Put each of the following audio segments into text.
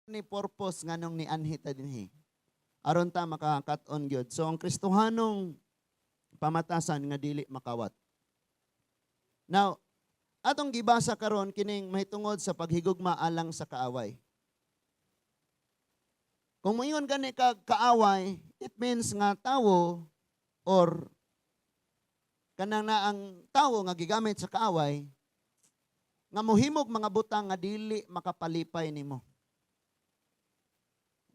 Ni purpose nganong nianhi ta dinhi. Aron ta makakat-on gyud. So ang Kristohanong pamatasan nga dili makawat. Now, atong gibasa karon kining mahitungod sa paghigugma alang sa kaaway. Kung moingon gani ka kaaway, it means nga tawo or kanang na ang tawo nga gigamit sa kaaway nga mohimog mga butang nga dili makapalipay nimo.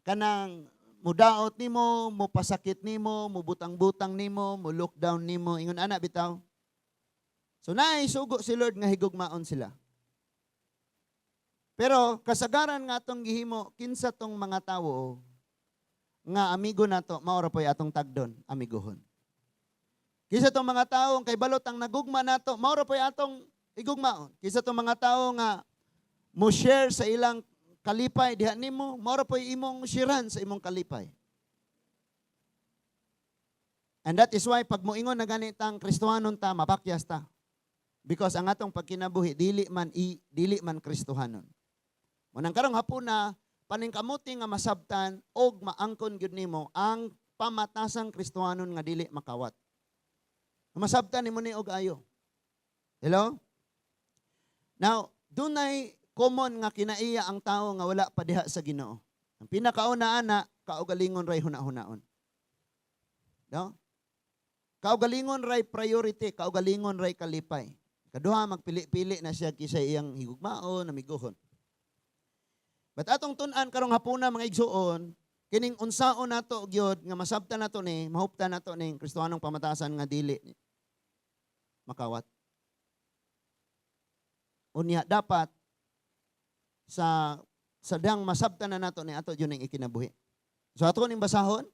Kanang mudaot nimo, mupasakit nimo, mubutang-butang nimo, mo lockdown nimo, ingon ana bitaw. So naay sugo si Lord nga higugmaon sila. Pero kasagaran nga atong gihimo, kinsa tong mga tawo nga amigo nato, mao ra po'y atong tagdon, amigohon. Kinsa tong mga tawo kay balot ang nagugma nato, mao ra po'y atong igugmaon. Kinsa tong mga tawo nga mo share sa ilang kalipay diha nimo, mao ra po'y imong sharean sa imong kalipay. And that is why pag moingon na ganitang Kristohanon ta, mapakyas ta. Because ang atong pagkinabuhi dili man Kristohanon. Munang karong hapuna, paningkamuti nga masabtan og maangkon gyud nimo ang pamatasang Kristohanon nga dili makawat. Masabtan nimo ni og ayo. Hello? Now, dunay common nga kinaiya ang tao nga wala pa diha sa Ginoo. Ang pinakauna ana, kaugalingon ray huna-hunaon. No? Kaugalingon ray priority, kaugalingon ray kalipay. Kaduha, magpili-pili na siya kisa iyang higugmaon, amiguhon. But atong tun-an karong hapuna, mga igsuon, kining unsaon nato gyud nga masabtan nato ni, mahuptan nato ning Kristohanong pamatasan nga dili makawat. Unya dapat sa dang masabtan na nato ni, ato gyud ning ikinabuhi. So ato ning basahon.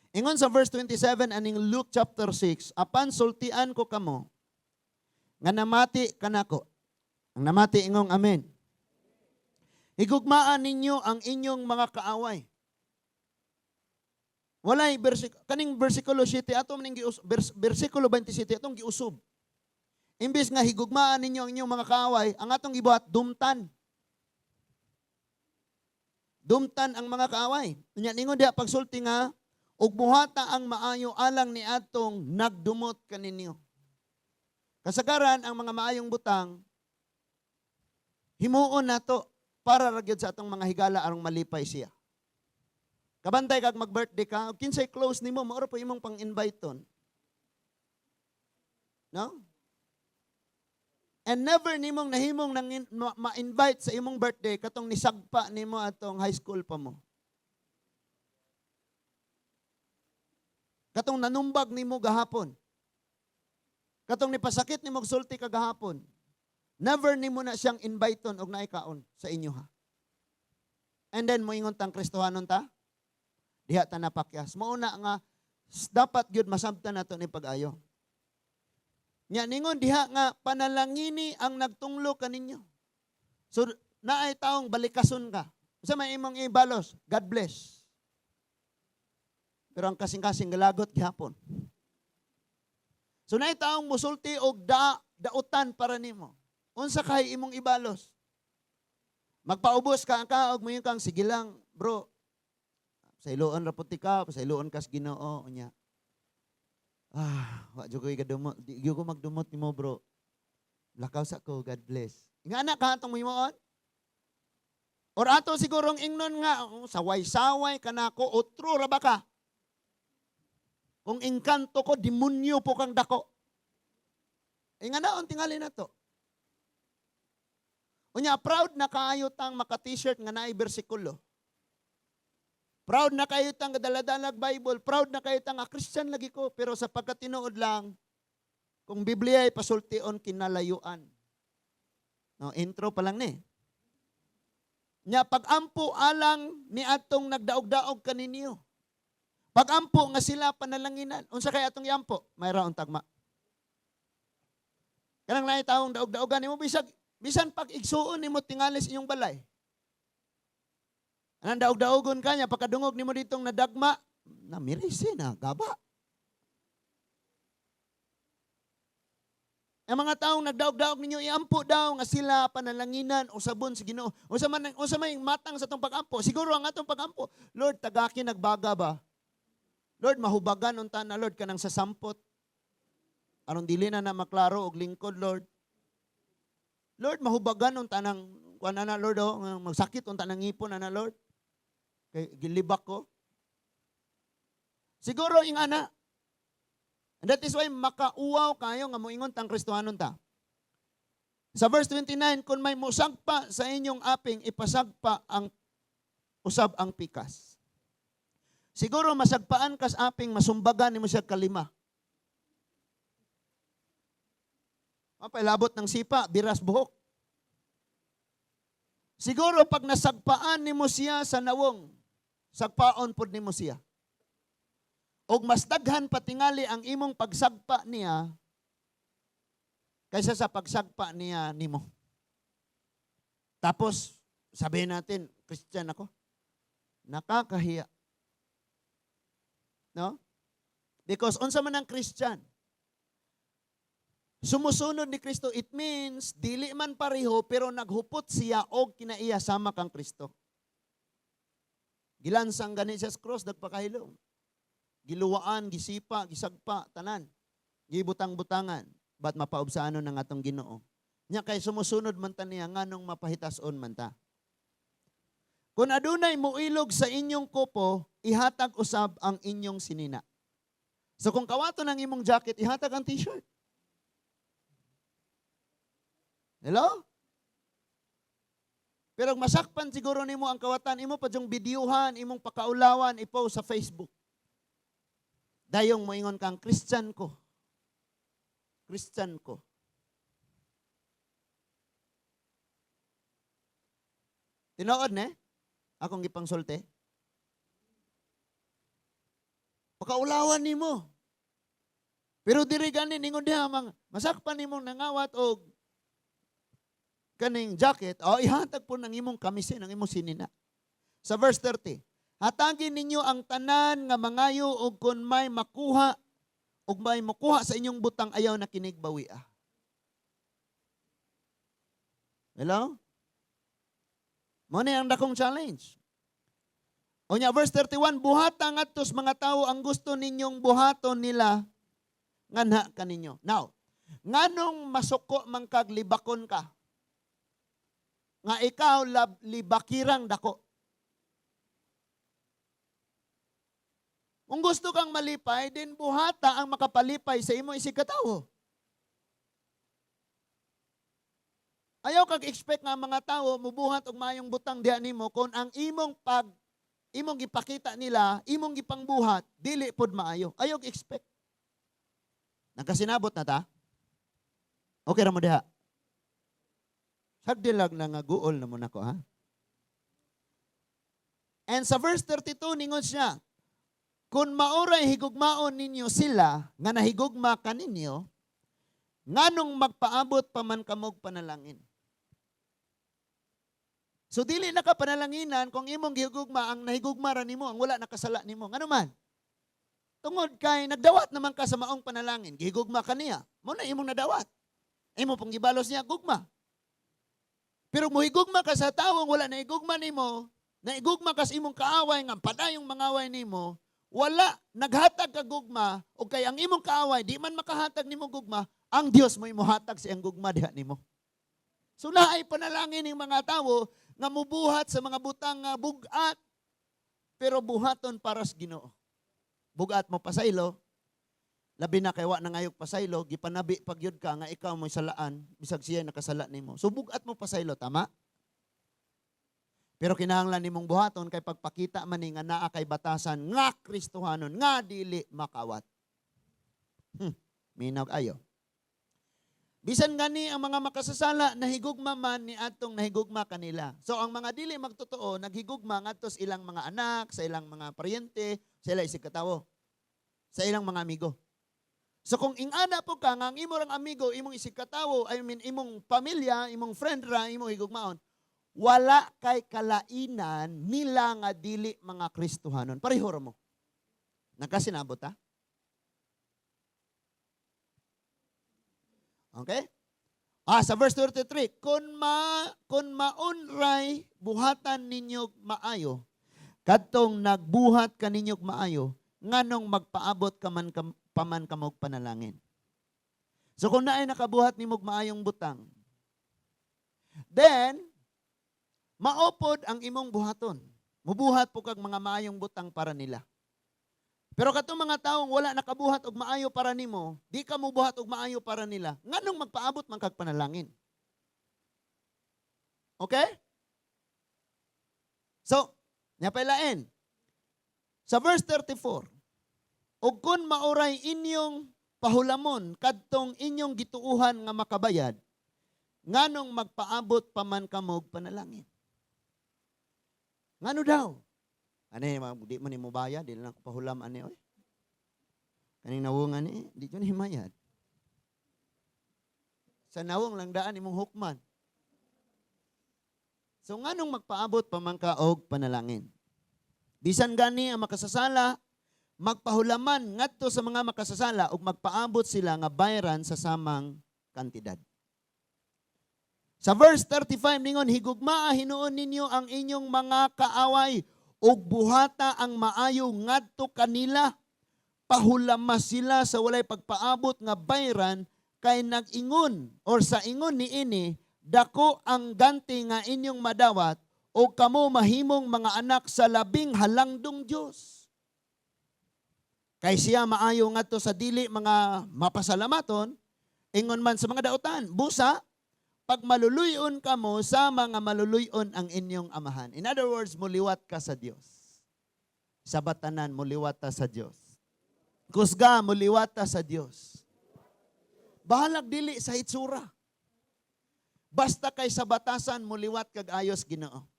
Ingon sa verse 27 aning Luke chapter 6, "Apan sultian ko kamo nga namati kanako." Ang namati, ingong amen. "Higugmaan ninyo ang inyong mga kaaway." Walay kaning versikulo 7 ato maning versikulo 27 atong giusob. Imbes nga higugmaan ninyo ang inyong mga kaaway, ang atong gibuhat, dumtan. Dumtan ang mga kaaway. Unya ningon diha pagsulti nga ug buhata ang maayo alang ni atong nagdumot kaninyo. Kasagaran ang mga maayong butang himuon nato para ra gyud sa atong mga higala arong malipay siya. Kabantay kag mag-birthday ka, og kinsay close nimo, mao ra po imong pang-invite ton. No? And never nimong nahimong nang ma-invite sa imong birthday katong nisagpa nimo atong high school pa mo. Katong nanumbag nimo gahapon. Katong nipasakit nimo og sulti kagahapon. Never nimo na siyang invite-on og naay kaon sa inyo ha. And then moingon tang Kristohanon ta? Diha ta napakyas. Mao na nga dapat gyud masabtan nato ni pag-ayo. Nya ningon diha nga panalangini ang nagtunglo kaninyo. So naay taong balikason ka. Unsa may imong ibalos? God bless. Pero ang kasing-kasing galagot gihapon. So naay taong musulti og dautan para nimo. Unsa kay imong ibalos? Magpaubos ka ang kaog mo kang sige lang, bro. Pasayloan ra pud ka, pasayloan kas Ginoo unya. Ah, wa jud ko kadumot, di gyud ko magdumot nimo, bro. Lakaw sa ko, God bless. Nga anak ka atong himuon? Or ato sigurong ingnon nga, oh, saway-saway kanako, otro ra ba ka? Kung engkanto ko, demonyo po kang dako. E nga naon tingali na to. Unya, proud na kaayo tang maka-t-shirt nga naay bersikulo. Proud na kayo tang daladalag Bible. Proud na kayo tang ah, Christian lagi ko. Pero sa pagkatinuod lang, kung Biblia ay pasultion, kinalayuan. No, intro pa lang ni. Nya pagampo alang ni atong nagdaog-daog kaninyo. Pagampo nga sila panalanginan. Unsa kay atong iampo? Mayroon tagma. Kanang naay taong daog-daogan nimo, bisag bisan pag igsuon nimo tingali sa inyong balay. Anang daog-daogon ka niya, pagkadungog nimo ditong nadagma, namirisi na, gaba. Ang mga taong nagdaog-daog ninyo, iampo daw nga sila panalanginan o sabon sa Ginoo. Unsa may matang sa atong pagampo? Siguro ang atong pagampo, "Lord, tagaki nagbaga ba? Lord, mahubagan unta na, Lord, kanang sa sampot. Aron dili na na maklaro og lingkod, Lord. Lord, mahubagan unta nang kuan na, Lord, oh, magsakit unta nang ngipon na, Lord. Kay gilibak ko." Siguro ingana. And that is why makauwaw kayo nga moingon tang Kristohanon ta. Sa verse 29, kung may musagpa sa inyong aping, ipasagpa ang usab ang pikas. Siguro masagpaan kas aping, masumbagan nimo siya kalima. Mapailabot ng sipa, biras buhok. Siguro pag nasagpaan nimo siya sa nawong, sagpaon pod nimo siya. Og mas daghan patingali ang imong pagsagpa niya kaysa sa pagsagpa niya nimo. Tapos, sabihin natin, "Christian ako." Nakakahiya. No? Because unsa man ang Christian? Sumusunod ni Kristo, it means dili man pareho pero naghupot siya og kinaiya sama kang Kristo. Gilansang gani siya sa cross, nagpakahilom. Giluwaan, gisipa, gisagpa, tanan. Gibutang-butangan. But mapaubsaanon ng atong Ginoo. Nya kay sumusunod man ta niya, nganong mapahitason man ta? Kung adunay muilog sa inyong kupo, ihatag usab ang inyong sinina. So kung kawato ng imong jacket, ihatag ang t-shirt. Hello? Pero masakpan siguro nimo ang kawatan, imo pa yung videohan, imong pakaulawan, ipost sa Facebook. Dayong moingon kang, "Christian ko. Christian ko." Tinuod ne? Akong gipangsulti. Pakaulawan nimo. Pero diri gani ningon diha mang masakpan nimong nangawat og kaning jacket, o ihatag po ng imong kamisin, ang imong sinina. Sa verse 30, hatagin ninyo ang tanan nga mangayo og kun may makuha og may makuha sa inyong butang, ayaw na kinig bawia. Hello? Mo ni ang dakong challenge. Unya verse 31, buhata ngadto sa mga tawo ang gusto ninyong buhaton nila nganha kaninyo. Now, nganong masuko man kag libakon ka? Nga ikaw lab, libakirang dako. Kung gusto kang malipay, din buhata ang makapalipay sa imo isig katawo. Ayaw kag expect nga ang mga tawo mubuhat og maayong butang diha nimo kung ang imong pag imong gipakita nila, imong gipangbuhat, dili pod maayo. Ayaw expect. Nagkasinabot na ta? Okay ra mo diha? Sagdilag na nga guol na mo nako, ha? And sa verse 32 ningon siya, kung maoray higugmaon ninyo sila nga nahigugma kaninyo, nganong magpaabot pa man kamog panalangin? So dili na ka panalanginan kung imong gihigugma ang nahigugma ra nimo, ang wala nakasala nimo. Ngano man? Tungod kay nagdawat naman ka sa maong panalangin, gihigugma ka niya. Mo na imong nadawat. Imo pong gibalos niya gugma. Pero mohigugma ka sa tawong wala nahigugma nimo, naigugma ka sa imong kaaway nga padayong mangaway nimo, wala naghatag ka gugma o kay ang imong kaaway di man makahatag nimo gugma, ang Dios mo imuhatag sa iyang gugma diha nimo. So naay panalangin ning mga tawo nga mubuhat sa mga butang nga bugat pero buhaton para sa Ginoo. Bugat mo pasaylo, labi na kay wa na ngayog pasaylo, gipanabi pag yun ka nga ikaw mo'y salaan, bisag siya nakasala nimo. So bugat mo pasaylo, tama? Pero kinahanglan nimong buhaton kay pagpakita man ni nga naa kay batasan nga Kristohanon nga dili makawat. Minaw ayo. Bisan gani ang mga makasasala nahigugma man ni atong nahigugma kanila. So ang mga dili magtotoo naghigugma ngadto sa ilang mga anak, sa ilang mga paryente, sa ila isig katawo, sa ilang mga amigo. So kung ingana po ka nga ang imo rang amigo, imong isig katawo, I mean imong pamilya, imong friend ra, imong higugmaon, wala kay kalainan nila nga dili mga Kristohanon. Pareho ra mo. Nagkasinabot ta? Okay? Ah, sa verse 33, Kung maunray buhatan ninyo maayo, kadtong nagbuhat kaninyo maayo, nganong magpaabot ka man paman kamog panalangin?" So kung naay nakabuhat nimog maayong butang, then maopod ang imong buhaton. Mubuhat po kag mga maayong butang para nila. Pero katong mga taong wala nakabuhat og maayo para nimo, di ka mubuhat og maayo para nila, nganong magpaabot man kag panalangin? Okay? So, napailain. Sa verse 34, "Ug kung maoray inyong pahulamon kadtong inyong gituuhan nga makabayad, nganong magpaabot pa man kamog panalangin?" Ngano daw? Ani, di man ni mo bayad, di lang ko pahulam ani oy. Kaning nawong ani, di ko ni himayad. Sa nawong lang daan imong hukman. So nganong magpaabot pa man ka og panalangin? "Bisan gani ang makasasala magpahulaman ngadto sa mga makasasala ug magpaabot sila nga bayran sa samang kantidad." Sa verse 35 ningon, "Higugmaa hinuon ninyo ang inyong mga kaaway ug buhata ang maayo ngadto kanila. Pahulama sila sa walay pagpaabot nga bayran, kay nag-ingon or sa ingon niini dako ang ganti nga inyong madawat ug kamo mahimong mga anak sa Labing Halangdong Dios. Kay siya maayo ngadto sa dili mga mapasalamaton, ingon man sa mga dautan. Busa, pag maluluyon kamo sa mga maluluyon ang inyong amahan." In other words, muliwat ka sa Dios. Sa batanan, muliwat ta sa Dios. Kusga, muliwat ta sa Dios. Bahalag dili sa hitsura. Basta kay sa batasan, muliwat kag ayos Ginoo.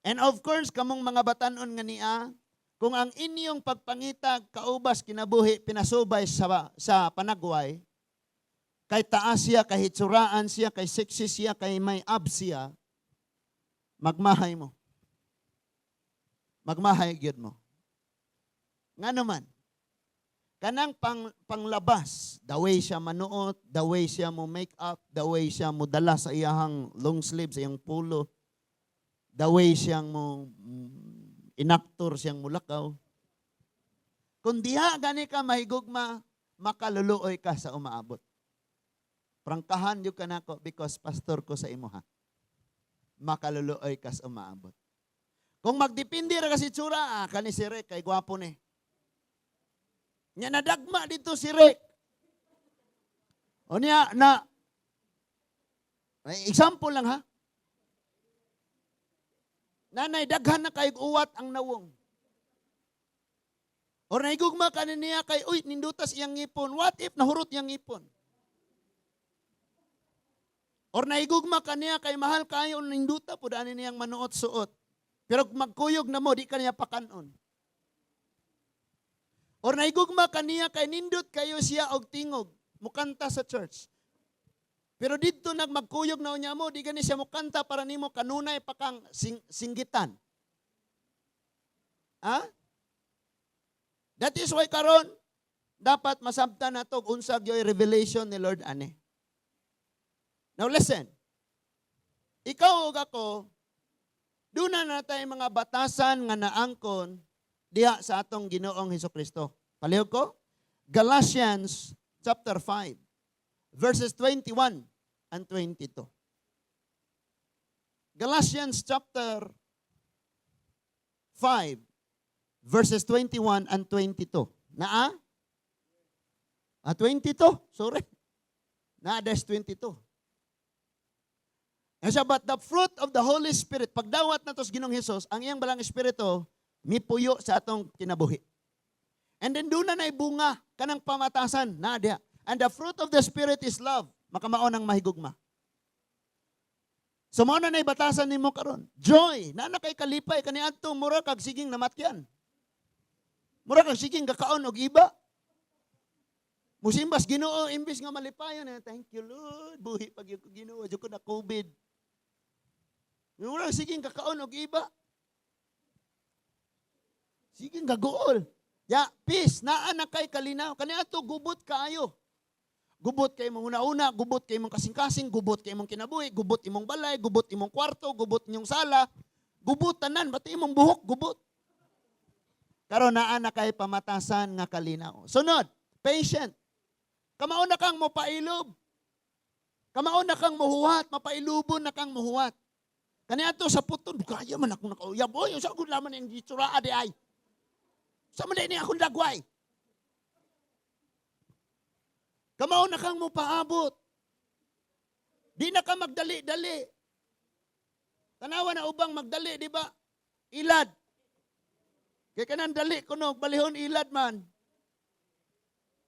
And of course, kamong mga batanon nga niya, kung ang inyong pagpangitag kaubas kinabuhi pinasubay sa panagway, kay taas siya, kay hitsuraan siya, kay sexy siya, kay may abs siya, magmahay mo. Magmahay gyud mo. Nga naman, kanang panglabas, the way siya manuot, the way siya mo make up, the way siya mo dala sa iyahang long sleeve, sa iyang polo, the way siyang mo inaktor siyang mulakaw. Kung diha gani ka mahigugma, makaluluoy ka sa umaabot. Prangkahan gyud ka nako because pastor ko sa imo ha. Makaluluoy ka sa umaabot. Kung magdepende ra ka sa itsura, ah, kani si Rick, kay gwapo ni. Nya nadagma dito si Rick. O niya, na, ay, example lang ha. Nanay, daghan na kay uwat ang nawong. Or nahigugma ka ni niya kay, uy, nindutas iyang ngipon. What if nahurot iyang ngipon? Or nahigugma ka niya kay mahal kayo, ninduta po dani niyang manuot suot. Pero magkuyog na mo, di ka niya pakanon. Or nahigugma ka niya kay nindot kayo siya og tingog, mukanta sa church. Pero didto nagmagkuyog na unya mo, di gani siya mukanta para nimo, kanunay pa kang singgitan. Ha? That is why karon dapat masabtan nato unsa gyoy revelation ni Lord ani. Now listen. Ikaw ug ako, duna na tay mga batasan nga naangkon diha sa atong Ginoong Hesus Kristo. Palihog ko? Galatians chapter 5 verses 21 and 22. Galatians chapter 5 verses 21 and 22. Naa? Ah, 22. Sorry. Naa, there's 22. And siya, "But the fruit of the Holy Spirit," pagdawat nato sa Ginoong Hesus, ang iyang Balaang Espiritu, mipuyo sa atong kinabuhi. And then doon na bunga, kanang pamatasan, na diha. "And the fruit of the Spirit is love." Makamao ng mahigugma. So mao na na'y batasan nimo karon. "Joy," na na kay kalipay kaniadto mura kag siging namatyan. Mura kag siging gakaon og iba. Musimbas Ginoo imbis nga malipayon, eh, "Thank you Lord, buhi pag ko Ginoo, ko na COVID." Mura siging kakaon og iba. Siging gaguol. Ya, "Peace," naa na kay kalinaw. Kaniadto gubot kaayo. Gubot kay imong una-una, gubot kay imong kasing-kasing, gubot kay imong kinabuhi, gubot imong balay, gubot imong kwarto, gubot inyong sala, gubot tanan, pati imong buhok, gubot. Karon naa na kay pamatasan nga kalinaw. Sunod, patient. Kamao na kang mopailob. Kamao na kang muhuwat, mapailubon na kang muhuwat. Kaniadto sa puton, kaya man akong nakauyab. Oy, sa akong laman ang gitsuraa di ay. Sa man ni akong dagway. Kamao na kang mopaabot. Di na ka magdali-dali. Tanawa na ubang magdali, di ba? Ilad. Kay kanang dali kuno, balihon ilad man.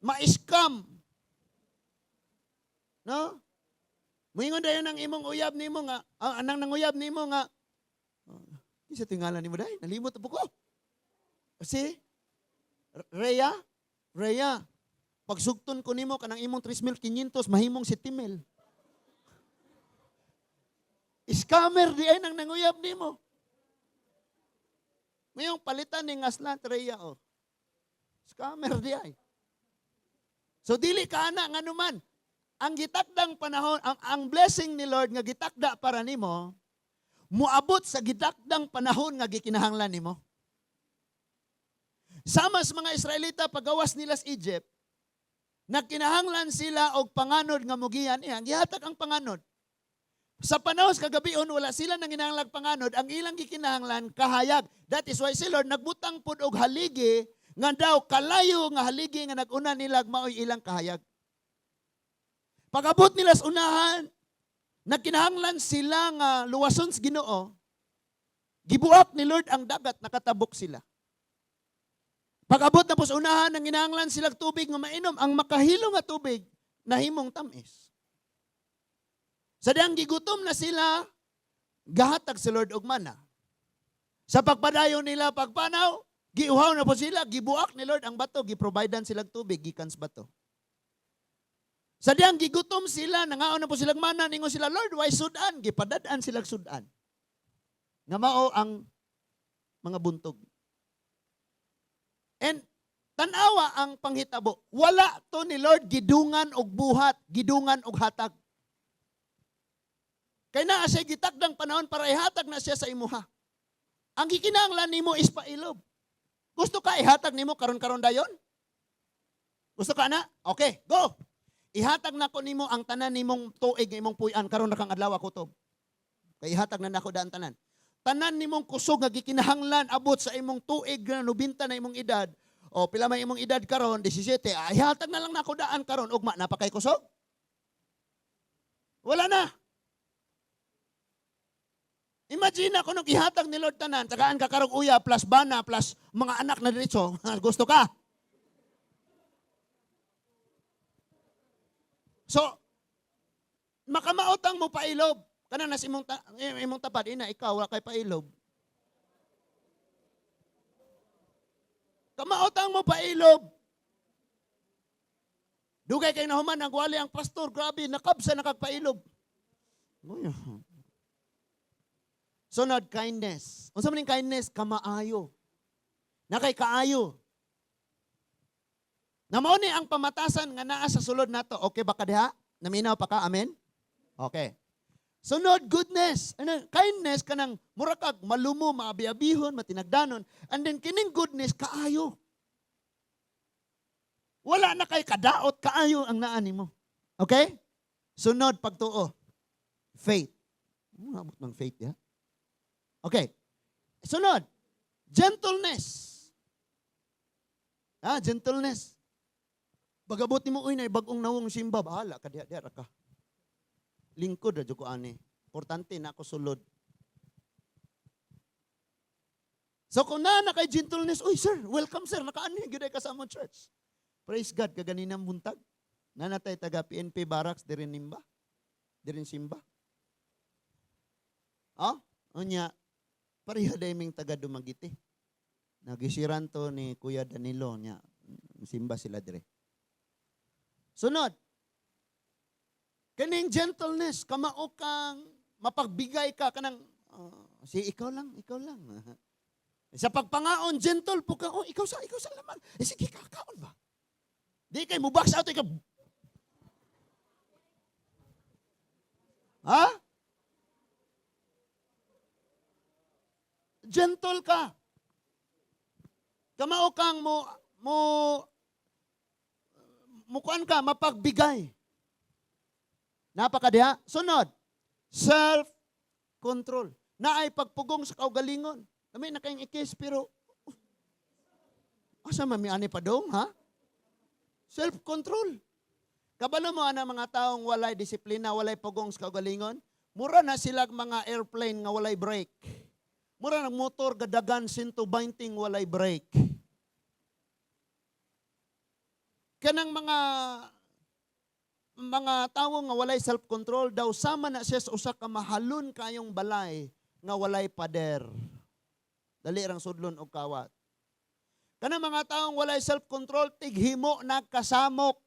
Ma-scam. No? Muingon dayon ang imong uyab nimo nga, anang nanguyab nimo nga, oh, kinsa tingalan nimo dai? Nalimot po ko. Si Rhea? Rhea. Pagsugton ko nimo kanang imong 3,500 mahimong 7,000. Scammer di ay nang nanguyab nimo. Ngayong palitan ni ngaslan Rhea oh. Scammer di ay. So dili ka ana nganuman ang gitakdang panahon, ang blessing ni Lord nga gitakda para nimo, muabot sa gitakdang panahon nga gikinahanglan nimo. Sama sa mga Israelita pagawas nila sa Egypt, nagkinahanglan sila og panganod nga mugiyan niya, gihatag ang panganod. Sa panahon sa kagabion, wala sila nang ginahanglan panganod, ang ilang gikinahanglan kahayag. That is why si Lord nagbutang pud og haligi nga daw kalayo nga haligi nga nag-una nila maoy ilang kahayag. Pag-abot nila sa unahan, nagkinahanglan sila nga luwason sa Ginoo. Gibuak ni Lord ang dagat, nakatabok sila. Pag-abot na po sa unahan, nang ginahanglan sila tubig nga mainom, ang makahilo nga tubig, nahimong tamis. Sa diyang gigutom na sila, gahatag si Lord og mana. Sa pagpadayon nila pagpanaw, giuhaw na po sila, gibuak ni Lord ang bato, giprovidean sila tubig, gikan sa bato. Sa diyang gigutom sila, nangaon na po silang mana, ningon sila, "Lord, why sudan?" Gipadad-an sila sudan. Nga mao ang mga buntog. And tanawa ang panghitabo. Wala to ni Lord gidungan og buhat, gidungan og hatag. Kay naa siya gitakdang panahon para ihatag na siya sa imuha. Ang gikinahanglan nimo is pailob. Gusto ka ihatag nimo karon-karon dayon? Gusto ka na? Okay, go. Ihatag nako nimo ang tanan nimong tuig nga imong puy-an karon ra kang adlaw kutob. Kay ihatag na nako daan tanan. Tanan nimong kusog nga gikinahanglan abot sa imong tuig nga 90 na imong edad. O pila may imong edad karon? 17. Ay, ihatag na lang nako daan karon, ugma na pa kay kusog? Wala na. Imagine ako nung ihatag ni Lord tanan, tagaan ka karong uya plus bana plus mga anak na diretso, gusto ka? So, makamaotang mo pailob. Kana nas imong tapad, ina, ikaw, wala kay pailob. Kamaotang mo pailob. Dugay kay nahuman, ang wali ang pastor, grabe, nakabsa nakagpailob. Uy. Sunod, kindness. Unsa man ning kindness? Kamaayo. Nakay kaayo. Na mao ni ang pamatasan nga naa sa sulod nato. Okay ba ka diha? Naminaw pa ka? Amen? Okay. Sunod, goodness. Ano, kindness kanang mura kag malumo, maabi-abihon, matinagdanon. And then kining goodness, kaayo. Wala na kay kadaot, kaayo ang naa nimo. Okay? Sunod, pagtuo. Faith. Ano abot ng faith ya? Okay. Sunod, gentleness. Gentleness. Pag-abot nimo, uy, na bagong nawong simba, bahala ka diha, diha ra ka. Lingkod ra jud ko ani. Importante na ako sulod. So kung naa na kay gentleness, uy sir, welcome sir, nakaani gyud ka sa among church. Praise God, kaganinang buntag. Nanatay taga PNP Barracks diri nimba. Diri simba. Ah, unya pareha day ming taga Dumaguete. Nagisiran to ni Kuya Danilo nya. Simba sila dire. Sunod. Kaning gentleness, kamao kang mapagbigay ka kanang si ikaw lang, ikaw lang. Sa pagpangaon, gentle po ka. Oh, ikaw sa lamang. Eh, sige, kakaon ba? Di kay mo box out ikaw. Ha? Gentle ka. Kamao kang mo mukuan ka, mapagbigay. Napakadiha. Sunod, self-control. Naay pagpugong sa kaugalingon. Lami na kayong ikis, pero asa man mi ani pa dong, ha? Self-control. Kabalo mo ana mga taong walay disiplina, walay pugong sa kaugalingon, mura na sila mga airplane nga walay brake. Mura ng motor gadagan 120 walay brake. Kanang mga tawo nga walay self-control daw sama na siya sa usa ka mahalon kayong balay nga walay pader. Dali rang sudlon og kawat. Kanang mga taong walay self-control, tighimo nagkasamok.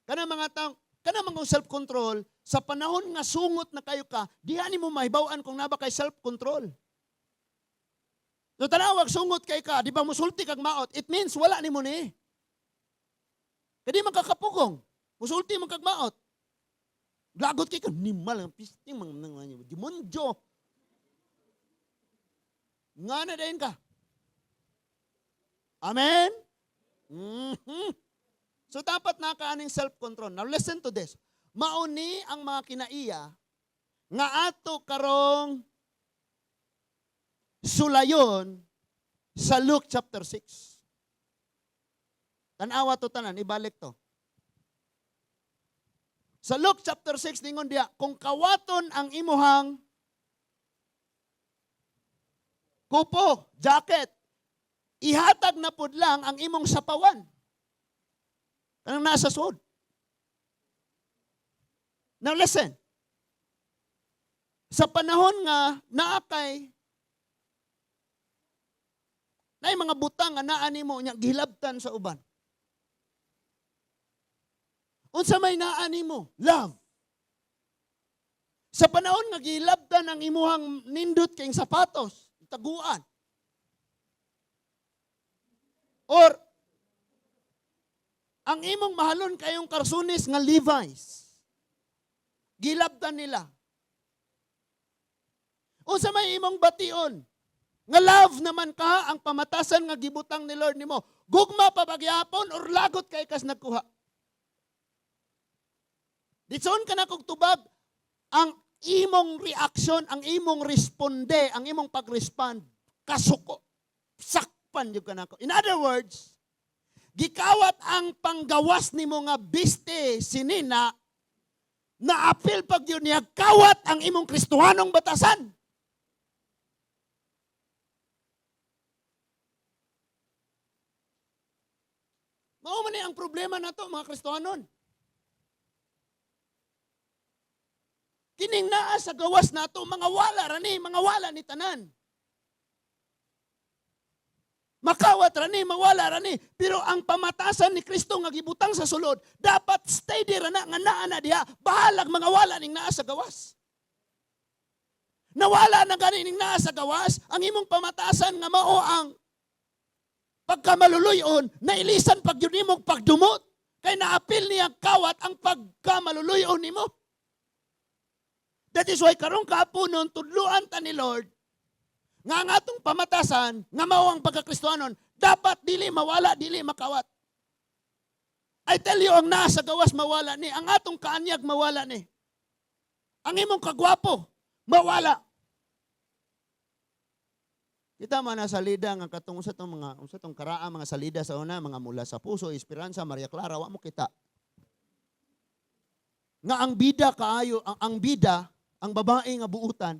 Kanang mga taong kanang mga self-control, sa panahon nga sungot na kayo ka, diha nimo mahibaw-an kung naa ba kay self-control. So tanawag sungot kay ka, di ba musulti kag maot, it means wala nimo ni. Kadi man kakapugong, musulti man kag maot. Lagot kay ka, nimal, ang pisting, mga demonyo. Nga na dayon ka. Amen? So dapat nakaaning self-control. Now listen to this. Mauni ang mga kinaiya nga ato karong sulayon sa Luke chapter 6. Tanawa to tanan, ibalik to. Sa Luke chapter 6, ningon diya, kung kawaton ang imuhang kupo, jacket, ihatag na pud lang ang imong sapawan. Kanang nasa suod. Now listen. Sa panahon nga naa kay naay mga butang nga naa nimo nya gihilabtan sa uban. Unsa may naa nimo? Love. Sa panahon nga gihilabtan ang imuhang nindot kayong sapatos, taguan. Or ang imong mahalon kayong karsunis nga Levi's. Gilabtan nila. Unsa may imong bation? Nga love naman ka ang pamatasan nga gibutang ni Lord nimo. Gugma pa ba gyapon or lagot kay kas nagkuha? Ditson ka na kog tubag ang imong reaction, ang imong responde, ang imong pag-respond, kasuko. Sakpan jud ka nako. In other words, gikawat ang panggawas nimo nga biste sinina, naapil pag yun niya, kawat ang imong Kristohanong batasan. Mao man ni ang problema nato mga Kristohanon. Kining naa sa gawas nato, mga wala ra ni, mga wala ni tanan. Makawat ra ni, mawala ra ni. Pero ang pamatasan ni Kristo nga gibutang sa sulod, dapat steady ra na nga naa na diha, bahalag mga wala ning naa sa gawas. Nawala na gani ning naa sa gawas, ang imong pamatasan nga mao ang pagkamaluluyon, nailisan pag yun imong pagdumot. Kay naapil niya kawat ang pagkamaluluyon nimo. That is why karong kapunon, tudluan ta ni Lord, nga ang atong pamatasan, nga mao ang pagkakristohanon, dapat dili mawala, dili makawat. I tell you, ang nasa gawas mawala ni, ang atong kaanyag mawala ni. Ang imong kagwapo, mawala. Kita man na salida nga katong sa tong mga unsa tong karaa mga salida sa una, mga Mula sa Puso, Esperanza, Maria Clara, wa mo kita. Nga ang bida kaayo, ang bida, ang babae nga buutan,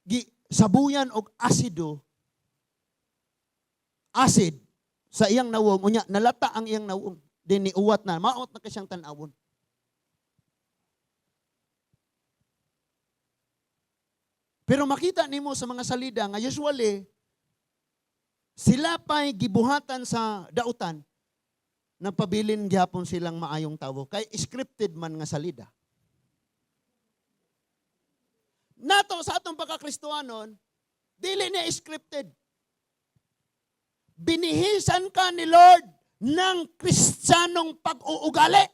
gi sabuyan og asido, acid sa iyang nawong, unya nalata ang iyang nawong, din niuwat na, maot na kay siyang tan-awon. Pero makita nimo sa mga salida nga usually sila pa'y gibuhatan sa dautan, nagpabilin gyapon silang maayong tawo kay scripted man nga salida. Nato sa atong pagkakristohanon, dili niya scripted. Binihisan ka ni Lord ng Kristiyanong pag-uugali.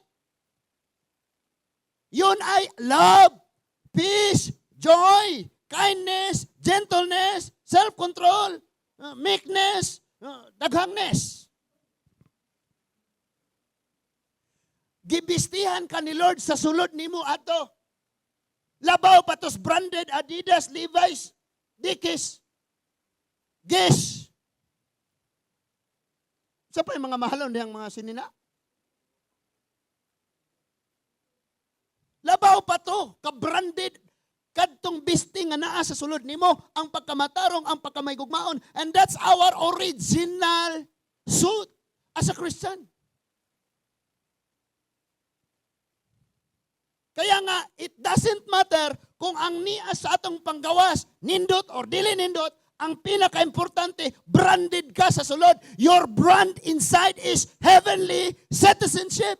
Yun ay love, peace, joy, kindness, gentleness, self-control, meekness, daghangness. Gibistihan ka ni Lord sa sulod nimo ato. Labaw patos branded Adidas, Levi's, Dickies, Guess. Sa pa yung mga mahalon diyang mga sinina? Labaw pa to, ka-branded, kadtong bisti nga naa sa sulod nimo, ang pagkamatarong, ang pagkamaygugmaon. And that's our original suit as a Christian. Kaya nga, it doesn't matter kung ang niya sa atong panggawas, nindot or dili nindot, ang pinaka-importante, branded ka sa sulod. Your brand inside is heavenly citizenship.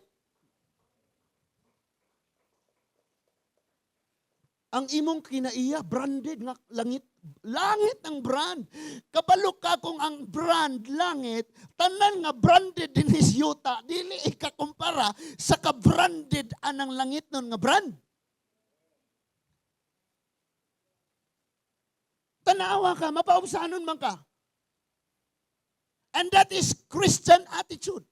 Ang imong kinaiya, branded nga langit. Langit ang brand. Kabalo ka kung ang brand langit, tanan nga branded din is yuta, dili ikakumpara sa ka-branded anang langit nun nga brand. Tanawa ka, mapaubsanon man ka. And that is Christian attitude.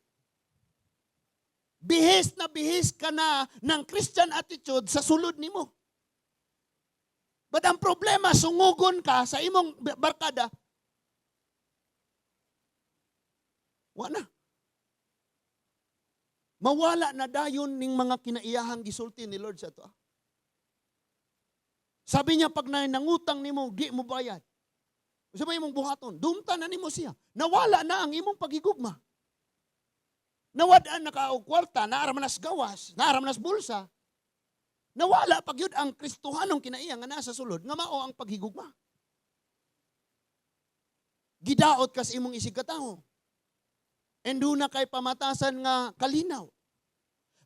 Bihis na bihis ka na ng Christian attitude sa sulod nimo. But ang problema, sungugon ka sa imong barkada, wa na. Mawala na dayon ning mga kinaiyahang gisulti ni Lord sa ato. Sabi niya, pag nangutang nimo, di mo bayad. Sa imong buhaton, dumta na nimo siya. Nawala na ang imong pagigugma. Nawad-an na ka og kwarta, naara man nas gawas, naara man nas bulsa. Nawala pag yun ang Kristohanong kinaiya nga nasa sulod, nga mao ang paghigugma. Gidaot kas imong isig katawo. And doon na kay pamatasan nga kalinaw.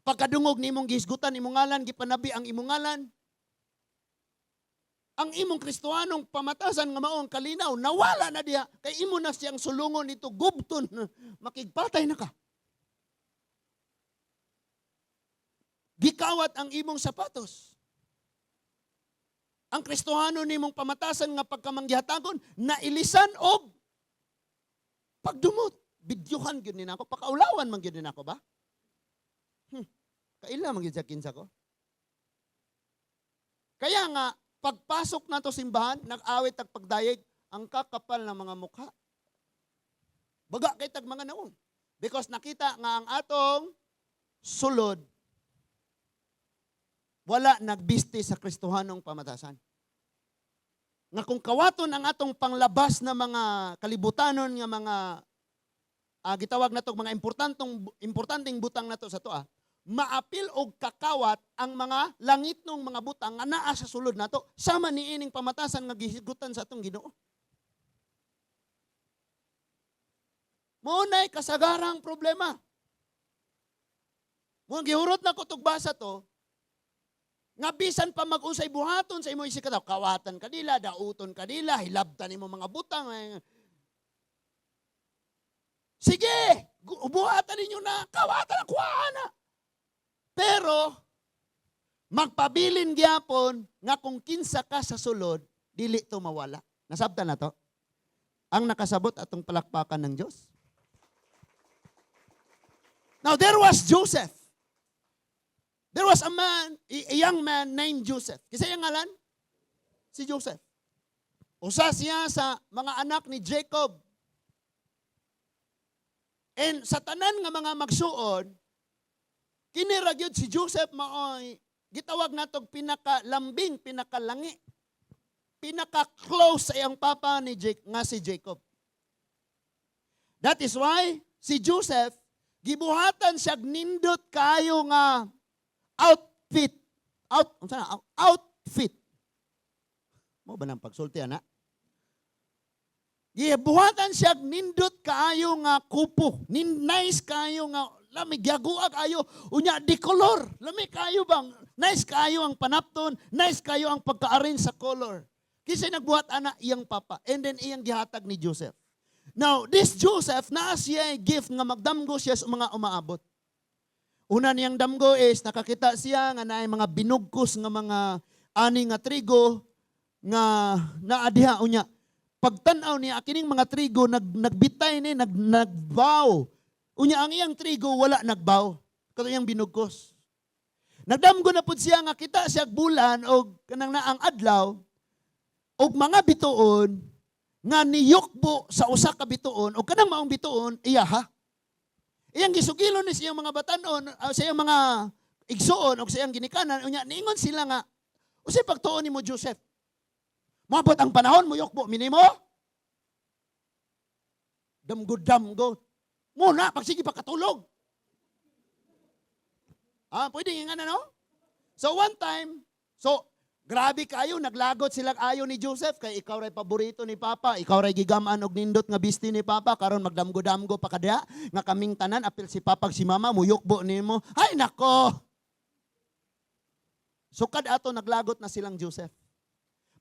Pagkadungog nimong gihisgutan imong ngalan, gipanabi ang imong ngalan. Ang imong Kristohanong pamatasan nga mao ang kalinaw, nawala na diha. Kay imo na siyang sulungon nito, gubton, makigpatay na ka. Gikawat ang imong sapatos. Ang Kristohano nimong pamatasan nga pagkamanggihatagon, nailisan og pagdumot. Bidyuhan gyud ni nako, pakaulawan man gyud ni nako ba? Kaila man gyud sa kinsa ko. Kaya nga pagpasok nato simbahan, nag-awit tag pagdayeg, ang kakapal ng mga mukha. Baga kay tag mga naong. Because nakita nga ang atong sulod wala nagbisti sa Kristohanong pamatasan. Nga kung kawaton ang atong panglabas na mga kalibutanon nga mga gitawag nato mga importanteng butang nato sa toa, maapil og kakawat ang mga langitnong mga butang nga naa sa sulod nato sama niining pamatasan nga gihisgutan sa atong Ginoo. Mao nay kasagarang problema. Mo gihurot na ko tug basa to, nga bisan pa mag-usay buhaton sa imo isig katawo, kawatan kanila, dauton kanila, hilabtan nimo mga butang. Sige, buhatan ninyo na, kawatan na, kuhaan na. Pero, magpabilin gyapon nga kung kinsa ka sa sulod, dili to mawala. Nasabtan na to? Ang nakasabot atong palakpakan ng Diyos. Now, there was Joseph. There was a man, a young man named Joseph. Kinsa iyang ngalan? Si Joseph. Usa siya sa mga anak ni Jacob. And sa tanan nga mga magsuon, kini ra gyud si Joseph maoy gitawag natog pinakalambing, pinakalangi, pinaka-close sa iyang papa ni Jake, nga si Jacob. That is why si Joseph gibuhatan siya nindot kayo nga outfit. Out, unsa na? Outfit. Mo ba nang pagsulti ana? Gibuhatan siya nindot kaayo nga kupo. Nice kaayo nga lami gyagua kaayo unya di color. Lami kaayo bang nice kaayo ang panapton, nice kaayo ang pagka-arrange sa color. Kinsa nagbuhat ana? Iyang papa. And then iyang gihatag ni Joseph. Now, this Joseph naa siya gift nga magdamgo siya sa mga umaabot. Una niyang damgo is nakakita siya nga naay mga binugkos nga mga ani nga trigo nga naa diha. Unya pagtan-aw niya, kining mga trigo nagbitay ni, nagbaw. Unya ang iyang trigo wala nagbaw kato iyang binugkos. Nagdamgo na pud siya nga kita siya bulan og kanang naang adlaw og mga bituon nga niyukbo sa usa ka bituon, og kanang maong bituon iya ha. Iyang gisugilon ni siyang mga batanon, sa iyang mga igsuon og sa iyang ginikanan. Unya niingon sila nga, "Unsay pagtuon nimo, Joseph? Moabot ang panahon mo yukbo minimo?" Damgo damgo. Muna pagsige pa katulog. Ah, pwede nga no? So one time, so grabe kayo, naglagot sila ayo ni Joseph kay ikaw ray paborito ni Papa, ikaw ray gigaman og nindot nga bisti ni Papa, karon magdamgo-damgo pa kada nga kaming tanan, apil si Papa, si Mama, muyukbo nimo. Ay nako. Sukad ato naglagot na silang Joseph.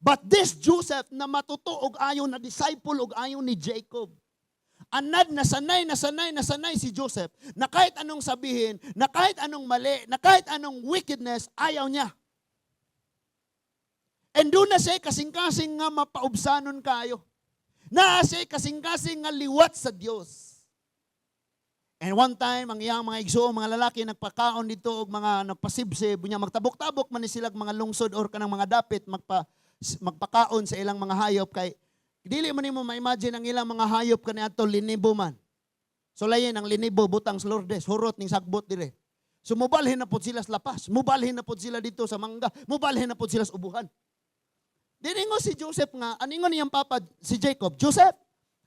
But this Joseph na matuto og ayo, na disciple og ayo ni Jacob. Anad na sanay na sanay na sanay si Joseph na kahit anong sabihin, na kahit anong mali, na kahit anong wickedness, ayaw niya. And duna siya kasing-kasing nga mapaubsanon kayo. Naa siya kasing-kasing nga liwat sa Dios. And one time, ang iyang mga igsuong mga lalaki nagpakaon dito og mga nagpasibsib, unya magtabok-tabok man ni sila mga lungsod or kanang mga dapit magpakaon sa ilang mga hayop, kay dili man nimo ma-imagine ang ilang mga hayop kaniadto linibo man. So lain ang linibo butang sa Lourdes, hurot ning sagbot dire. So mubalhin na pod sila sa lapas, mubalhin na pod sila dito sa mangga, mubalhin na pod sila sa ubuhan. Diningo si Joseph nga, aningon niyang papa si Jacob, "Joseph,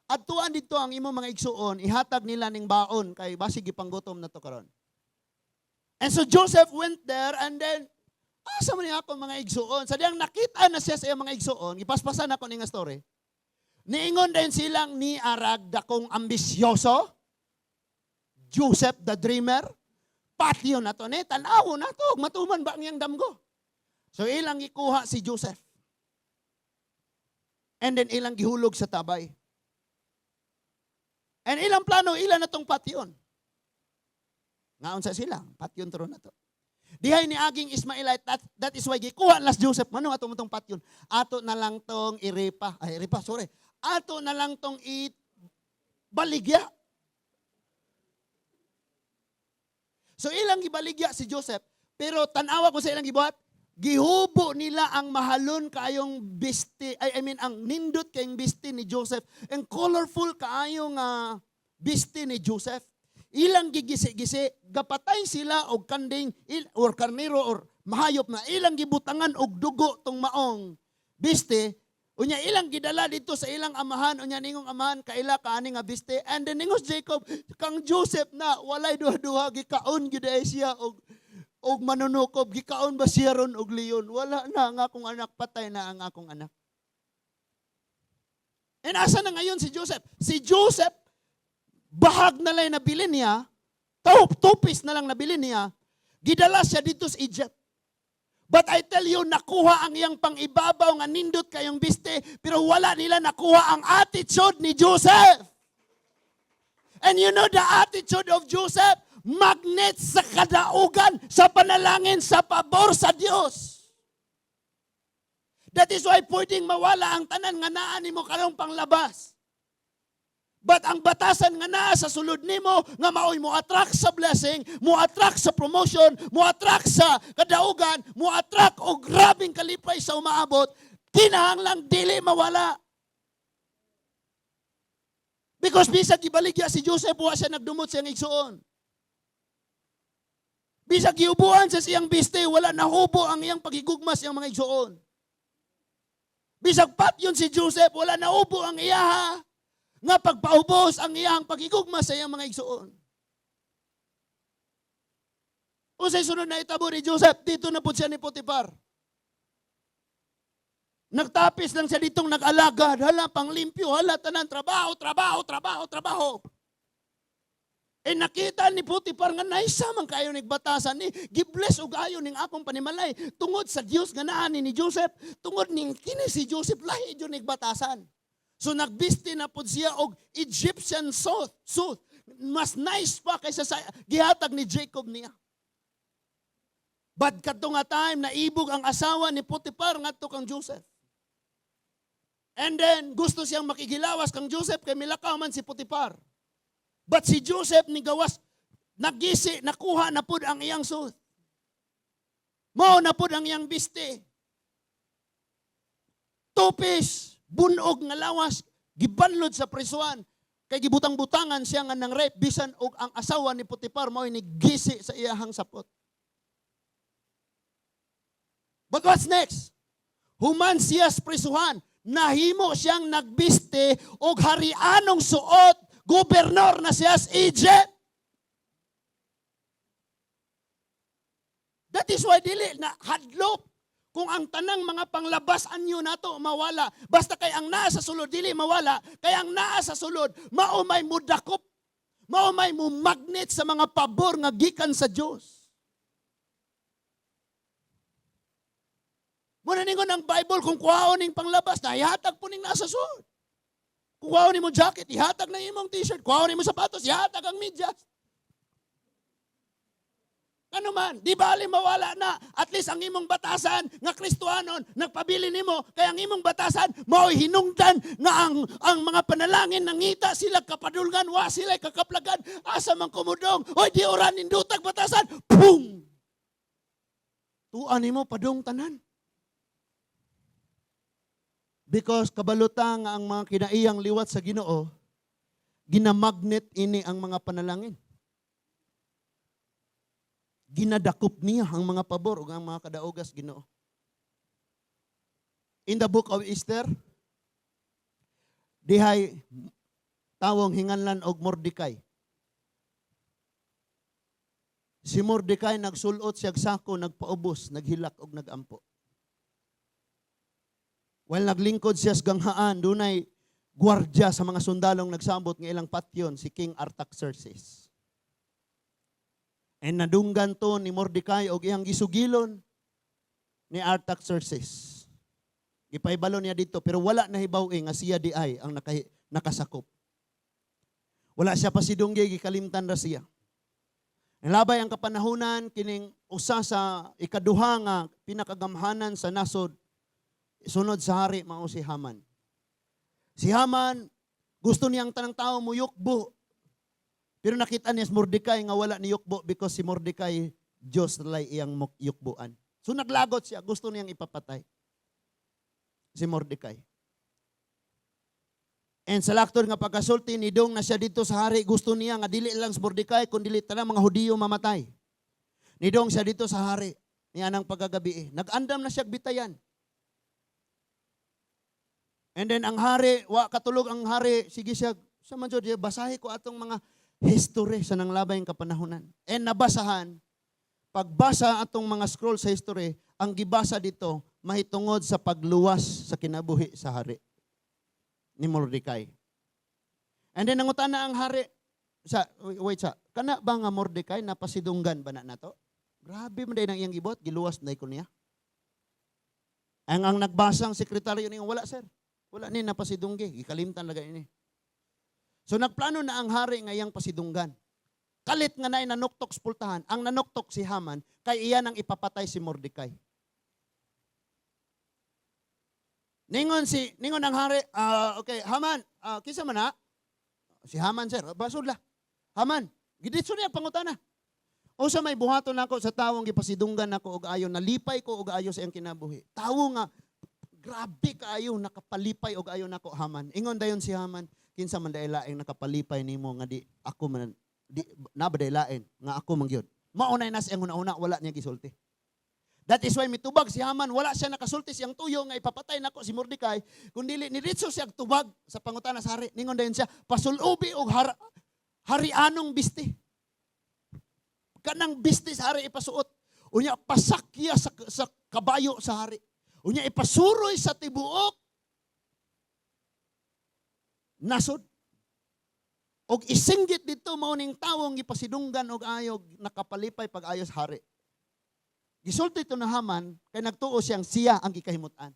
adtuan dito ang imong mga igsuon, ihatag nila ning baon kay basig gipanggutom na to karon." And so Joseph went there and then, "Asa man ni ako mga igsuon?" Sa diyang nakita na siya sa iyang mga igsuon, ipaspasan ako ni nga story. Niingon din silang ni arag dakong ambisyoso, Joseph the dreamer, patyon na to ni, tanawo na to, matuman ba ang iyang damgo? So ilang ikuha si Joseph. And then ilang gihulog sa tabay. And ilang plano, ilan na tong patyon. Ngaon sa sila, patyon to na to. Dihay ni aging Ismaelite, that is why gikuha las Joseph, mano ato mo tong patyon? Ato na lang tong iripa, ay iripa, sorry. Ato na lang tong ibaligya. So ilang gibaligya si Joseph, pero tanawa ko sa ilang gibuhat, gihubo nila ang mahalon kaayong bisti, I mean ang nindot kayong bisti ni Joseph, ang colorful kaayong bisti ni Joseph. Ilang gigisi-gisi, gapatay sila og kanding or karnero or mahayop na ilang gibutangan og dugo tong maong bisti. Unya ilang gidala dito sa ilang amahan, unya ningong amahan, "Kaila ka ani nga bisti?" And then ningos Jacob, kang Joseph na walay duha-duha, gikaon gyud ay siya og manunukob, gikaon ba siya ron og leon? Wala na ang akong anak, patay na ang akong anak. And asa na ngayon si Joseph? Si Joseph, bahag na lang nabili niya, tupis na lang nabili niya, gidala siya dito sa Egypt. But I tell you, nakuha ang iyang pangibabaw nga nindot kayong biste, pero wala nila nakuha ang attitude ni Joseph. And you know the attitude of Joseph? Magnet sa kadaugan, sa panalangin, sa pabor sa Dios. That is why pwedeng mawala ang tanan nga naa nimo karong panglabas. But ang batasan nga naa sa sulod nimo nga maoy mo attract sa blessing, mo attract sa promotion, mo attract sa kadaugan, mo attract og grabeng kalipay sa umaabot, kinahanglang dili mawala. Because bisag gibaligya si Joseph, wa siya nagdumot siyang igsuon. Bisag giubuan sa siyang biste, wala nahubo ang iyang pagigugma sa iyang mga igsuon. Bisag patyon si Joseph, wala nahubo ang iyaha nga pagpaubos ang iyang pagigugma sa iyang mga igsuon. Unsay sunod na itabo ni Joseph? Dito na po siya ni Potiphar. Nagtapis lang siya ditong nag-alagad. Hala, panglimpyo, hala, tanan, trabaho, trabaho, trabaho, trabaho. Eh nakita ni Potiphar nga naisa man kayo nagbatasan ni gibless og ayo ning akong panimalay tungod sa Dios nga naa ni Joseph, tungod ning kini si Joseph lahi jud nagbatasan. So nagbisti na pud siya og Egyptian suit. Mas nice pa kaysa sa gihatag ni Jacob niya. But kadto nga time, naibog ang asawa ni Potiphar ngadto kang Joseph. And then, gusto siyang makigilawas kang Joseph kay milakaw man si Potiphar. But si Joseph ni gawas, nagisi, nakuha na pud ang iyang suit. Mao na pud ang iyang biste. Tupis, bunog nga lawas, gibanlod sa prisuan. Kay gibutang-butangan siya nga nang rape bisan og ang asawa ni Potiphar mao ni gisi sa iyahang sapot. But what's next? Human siya sa prisuhan, nahimo siyang nagbiste og harianong suot, gobernador na siya sa Egypt. That is why dili na hadlok kung ang tanang mga panglabas anyo nato mawala. Basta kay ang naa sa sulod dili mawala, kay ang naa sa sulod mao may mudakop, mao may mumagnet sa mga pabor nga gikan sa Dios. Muna ningon ang Bible, kung kuhaon ning panglabas, na ihatag po ning nasa sulod. Kung kuhaon nimo jacket, ihatag na imong t-shirt. Kuhaon nimo sapatos, ihatag ang medyas. Ano man, di bali mawala na. At least ang imong batasan nga Kristohanon, nagpabili nimo, kaya ang imong batasan, mao'y hinungdan nga ang mga panalangin nangita sila kapadulngan, wa sila kakaplagan, asa man kumudong, oy di oran nindutag batasan, pum! Tuan nimo padung tanan. Because kabalutang ang mga kinaiyang liwat sa Ginoo, ginamagnet ini ang mga panalangin. Ginadakop niya ang mga pabor ug ang mga kadaogas Ginoo. In the Book of Esther, dihay tawong hinganlan og Mordecai. Si Mordecai nagsulot siyag sako, nagpaubos, naghilak og nagampo. While naglingkod siya sa ganghaan, dunay gwardya sa mga sundalong nagsambot nga ilang patyon si King Artaxerxes. And nadunggan to ni Mordecai og iyang gisugilon ni Artaxerxes. Gipaibalo niya dito pero wala nahibaw-i nga siya di ay ang nakasakop. Wala siya pasidunggi, gikalimtan ra siya. Nalabay ang kapanahunan kining usa sa ikaduha nga pinakagamhanan sa nasod sunod sa hari mao si Haman. Si Haman gusto niyang tanang tao muyukbo. Pero nakita niya si Mordecai nga wala ni yukbo because si Mordecai Diyos lay iyang yukbuan. So naglagot siya, gusto niyang ipapatay si Mordecai. And sa laktod nga pagkasulti, nidong na siya dito sa hari, gusto niya nga dili lang si Mordecai, kun dili tanang mga Hudiyo mamatay. Nidong siya dito sa hari, niya nang pagkagabi. Nag-andam na siya bitayan. And then ang hari, wa katulog ang hari, sige siya, sa man jud, basahi ko atong mga history sa nanglabay ang kapanahonan. And nabasahan, pagbasa atong mga scroll sa history, ang gibasa dito, mahitungod sa pagluwas sa kinabuhi sa hari ni Mordecai. And then nangutan na ang hari, sa, wait sa, kana ba nga Mordecai napasidunggan ba na nato? Grabe man ang iyang gibot, giluwas na ko niya. Ang nagbasang sekretaryo niya, wala sir. Wala ni napasidunggi, gikalimtan lagay ini. So nagplano na ang hari nga iyang pasidunggan. Kalit nga na'y nanuktok sa pultahan, ang nanuktok si Haman, kay iya nang ipapatay si Mordecai. Ningon ang hari, okay, Haman, kinsa man na? Si Haman sir, basod la. Haman, giditso niya pangutana. O sa may buhaton nako sa tawong gipasidunggan nako og ayo, nalipay ko og ayo sa iyang kinabuhi. Tawo nga grabe kaayo nakapalipay og ayo nako Haman. Ingon dayon si Haman, kinsa man dai laing nakapalipay nimo nga di ako man di na ba day lain nga ako man gyud. Maunay na siyang una-una, wala niya gisulti. That is why mitubag si Haman, wala siya nakasulti siyang tuyo nga ipapatay nako si Mordecai, kun dili niritso siya tubag sa pangutana sa hari. Ningon dayon siya, pasulubi og harianong bisti. Kanang bisti sa hari ipasuot. Unya pasakya sa kabayo sa hari. Unya ipasuroy sa tibuok nasod. Og isinggit dito mao ning tawong gipasidunggan og ayog nakapalipay pag-ayos hari. Gisulti ito na Haman kay nagtuo siyang siya ang gikahimutan.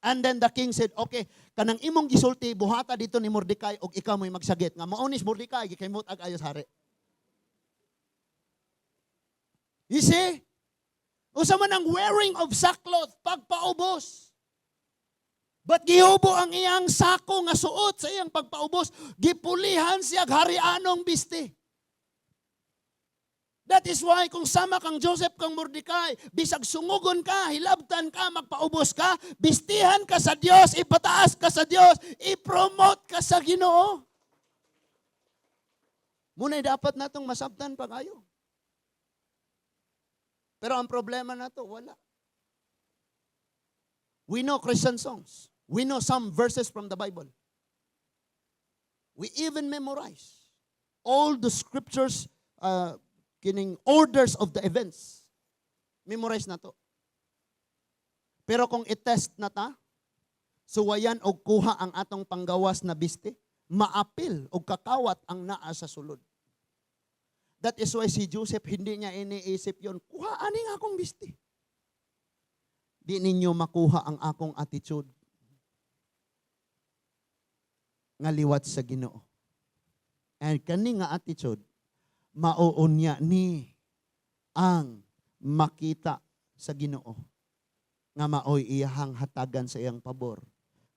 And then the king said, "Okay, kanang imong gisulti buhata dito ni Mordecai og ikaw mo'y magsagit nga mao ni si Mordecai gikahimut ag ayos hari." You see? Usa man ang wearing of sackcloth, pagpaubos. But gihubo ang iyang sako nga suot sa iyang pagpaubos, gipulihan siya harianong bisti. That is why kung sama kang Joseph, kang Mordecai, bisag sungugon ka, hilabtan ka, magpaubos ka, bistihan ka sa Dios, ipataas ka sa Dios, i-promote ka sa Ginoo. Muna'y dapat natong masabtan pag-ayo. Pero ang problema nato, wala. We know Christian songs. We know some verses from the Bible. We even memorize all the scriptures, kining orders of the events. Memorize na to. Pero kung i-test na ta, suwayan og kuha ang atong panggawas na bisti, maapil og kakawat ang naa sa sulod. That is why si Joseph, hindi niya iniisip yon. Kuha aning akong bisti. Di ninyo makuha ang akong attitude nga liwat sa Ginoo. And kani nga attitude, mauunya ni ang makita sa Ginoo nga maoy iyahang hatagan sa iyang pabor,